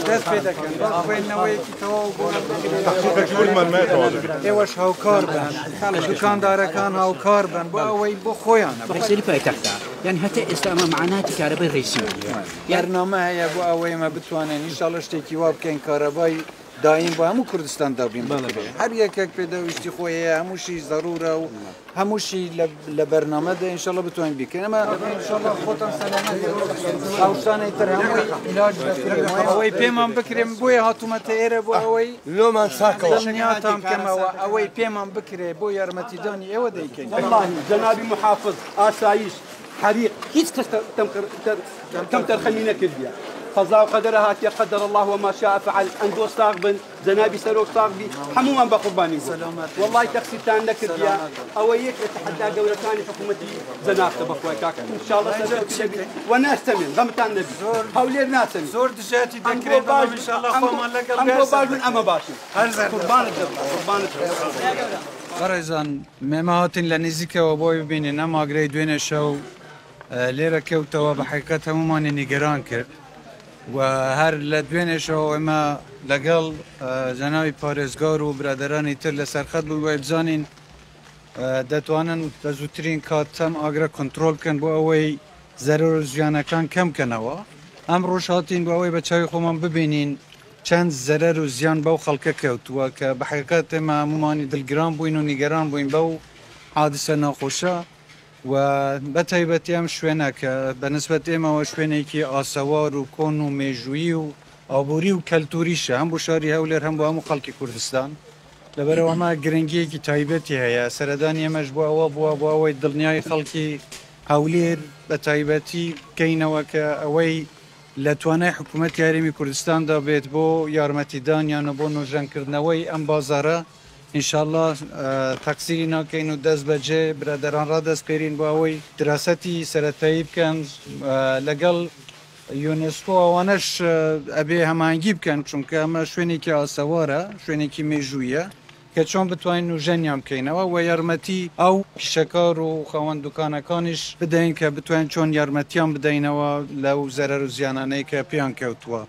دەست پێ دەکەن با خوێندنەوەیەکی تەواو بۆ ئێوەش هاوکار بن، دوکاندارەکان هاوکار بن بۆ ئەوەی بۆ خۆیانە. بەسەری پایتەختە یان هەتا ئێستا ئەمە مەعاناتی کارەبای ڕیسی بەرنامە هەیە بۆ ئەوەی ئێمە بتوانین ئینشاڵڵا شتێکی وا بکەین کارەبای دایم بۆ هەموو کوردستان دابین بکرێت. هەر یەکێک پێداویستی خۆی هەیە، هەمووشی زەرورە و هەمووشی لە بەرنامەدا ئینشاڵڵا بتوانین بیکەین. ئەمە ئینشاڵڵا خۆتان سەلامەت ئەو شتانەی تر هەمووی عیلاج دەکرێت، ئەوەی پێمان بکرێن بۆیە هاتوومەتە ئێرە بۆ ئەوەی لۆمان ساکەوە دڵنیاتان بکەمەوە، ئەوەی پێمان بکرێ بۆ یارمەتیدانی ئێوە دەیکەین. واللهی جەنابی محافظ ئاسایش حریق هیچ کەس کەم تەرخەمی نەکردیە. قەزا و قەدەرە هاتیە، قەدەر الله وما شاء فعل. ئەندۆ ساغ بن، جەنابی سەرۆک ساغ بی، هەمومان بە قوربانی بوو. والله تەقسیرتان نەکردیە. ئەوە یەک لە تەحەدا گەورەکانی حکوومەتی جەنابتە بەخوای کاکە. ئینشاءڵڵا سەرکەوتوو دەبی و ناستەمێن، غەمتان نەبی. هەولێر ناچەمێن. زۆر دژایەتی دەکرێت، بەڵام ئینشاءڵڵا خۆمان لەگەڵ ئەمگۆ باش بن، ئەمە باشن. قوربانت دەبم، قوربانت دەبم. بەڕێزان ئێمە هاتین لە نزیکەوە بۆی ببینین ئەم ئاگرەی دوێنێ شەو لێرە کەوتەوە بە حقیقەت هەمومانی نیگەران کرد و هەر لە دوێنێشەوە ئێمە لەگەڵ جەناوی پارێزگار و برادەرانی تر لەسەر خەت بووین بۆی بزانین دەتوانن بە زووترین کات ئەم ئاگرە کۆنترۆل بکەن بۆ ئەوەی زەرەر و زیانەکان کەم بکەنەوە. ئەم ڕۆژ هاتین بۆ ئەوەی بە چاوی خۆمان ببینین چەند زەرەر و زیان بەو خەڵکە کەوتووە کە بە حقیقەت ئێمە هەمومانی دڵگران بووین و نیگەران بووین بەو حادسە ناخۆشە و بە تایبەتی ئەم شوێنە کە بە نسبەت ئێمەوە شوێنێکی ئاسەوار و کۆن و مێژوویی و ئابووری و کەلتوریشە، هەم بۆ شاری هەولێر هەم بۆ هەموو خەڵکی کوردستان. لەبەرەوە ئەمە گرنگیەکی تایبەتی هەیە. سەردانی ئێمەش بۆ ئەوە بووە بۆ ئەوەی دڵنیای خەڵکی هەولێر بە تایبەتی بکەینەوە کە ئەوەی لە توانای حکوومەتی هەرێمی کوردستاندا بێت بۆ یارمەتیدانیان و بۆ نۆژەنکردنەوەی ئەم بازارە ئینشاءڵڵا تەقسیری ناکەین و دەست بەجێ برادەران ڕادەسپێرین بۆ ئەوەی دراسەتی سەرەتایی بکەن لەگەڵ یونسکۆ. ئەوانەش ئەبێ هەماهەنگی بکەن، چونکە ئەمە شوێنێکی ئاسەوارە، شوێنێکی مێژوویە کە چۆن بتوانین نوژەنیان بکەینەوە و یارمەتی ئەو پیشەکار و خاوەن دوکانەکانیش بدەین کە بتوانین چۆن یارمەتیان بدەینەوە لەو زەرەر و زیانانەی کە پێیان کەوتووە.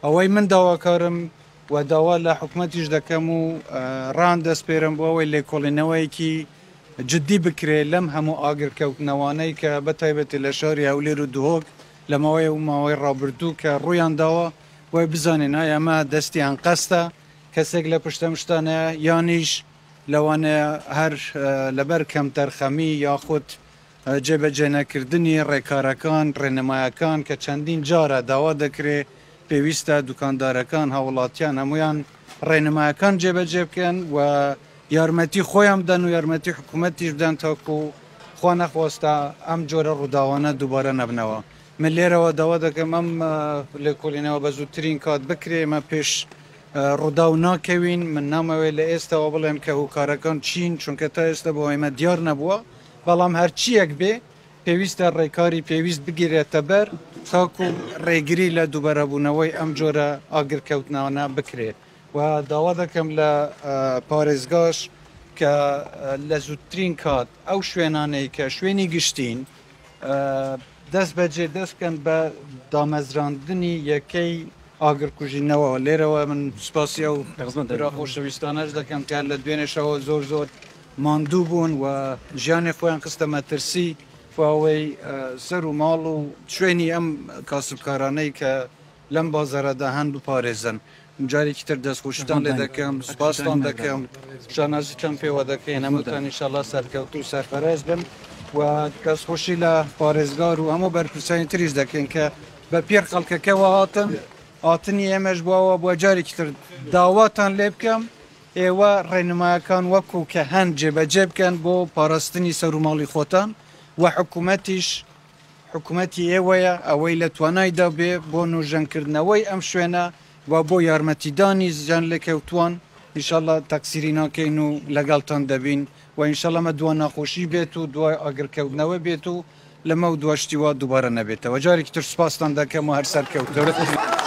ئەوەی من داواکارم و داوا لە حکومەتیش دەکەم و ڕان دەستپێرم بۆ ئەوەی لێکۆڵینەوەیەکی جدی بکرێ لەم هەموو ئاگرکەوتنەوانەی کە بە تایبەتی لە شاری هەولێر و دهۆک لە ماوەی و ماوەی ڕابردوو کە ڕوویان داوە، بۆی بزانین ئایا ئەمە دەستی ئەنقەستە، کەسێک لە پشت ئەم شتانەیە، یانیش لەوانەیە هەر لەبەر کەمتەرخەمی یاخود جێبەجێنەکردنی ڕێکارەکان، ڕێنمایەکان کە چەندین جارە داوا دەکرێ، پێویستە دوکاندارەکان، هاوڵاتیان هەمویان ڕێنمایەکان جێبەجێ بکەن و یارمەتی خۆیان بدەن و یارمەتی حکوومەتیش بدەن تاکو خوا نەخواستە ئەم جۆرە ڕووداوانە دووبارە نەبنەوە. من لێرەوە داوا دەکەم ئەم لێکۆڵینەوە بە زووترین کات بکرێ. ئێمە پێش ڕووداو ناکەوین. من نامەوێت لە ئێستاوە بڵێم کە هۆکارەکان چین، چونکە تا ئێستا بۆ ئێمە دیار نەبووە، بەڵام هەرچیەک بێ پێویستە ڕێکاری پێویست بگیرێتە بەر تاکو ڕێگری لە دووبارەبوونەوەی ئەم جۆرە ئاگرکەوتنانە بکرێت. و داوا دەکەم لە پارێزگاش کە لە زووترین کات ئەو شوێنانەی کە شوێنی گشتین دەست بەجێ دەست بکەن بە دامەزراندنی یەکەی ئاگرکوژینەوە. لێرەوە من سوپاسی ئەو برا خۆشەویستانەش دەکەم کە لە دوێنێشەوە زۆر زۆر ماندوو بوون و ژیانی خۆیان خستە مەترسی بۆ ئەوەی سەر و ماڵ و شوێنی ئەم کاسبکارانەی کە لەم بازارەدا هەن بپارێزن. جارێکی تر دەستخۆشیتان لێ دەکەم، سوپاستان دەکەم، شانازیتان پێوە دەکەین. هەمووتان ئینشاءڵڵا سەرکەوتوو و سەرفەراز بن و دەستخۆشی لە پارێزگار و هەموو بەرپرسانی تریش دەکەین کە بە پێر خەڵکەکەوە هاتن. هاتنی ئێمەش بۆ ئەوە بووە جارێکی تر داواتان لێ بکەم ئێوە ڕێنمایەکان وەکو کە هەن جێبەجێ بکەن بۆ پاراستنی سەر و ماڵی خۆتان و حکوومەتیش حکومەتی ئێوەیە ئەوەی لە توانایدا بێ بۆ نۆژەنکردنەوەی ئەم شوێنە و بۆ یارمەتیدانی زیانلێکەوتووان ئینشاڵڵا تەقسیری ناکەین و لەگەڵتان دەبین و ئینشاڵڵا ئەمە دوا ناخۆشی بێت و دوای ئاگرکەوتنەوە بێت و لەمەو دوا شتی وا دووبارە نەبێتەوە. جارێکی تر سوپاستان دەکەم و هەر سەرکەوتوو.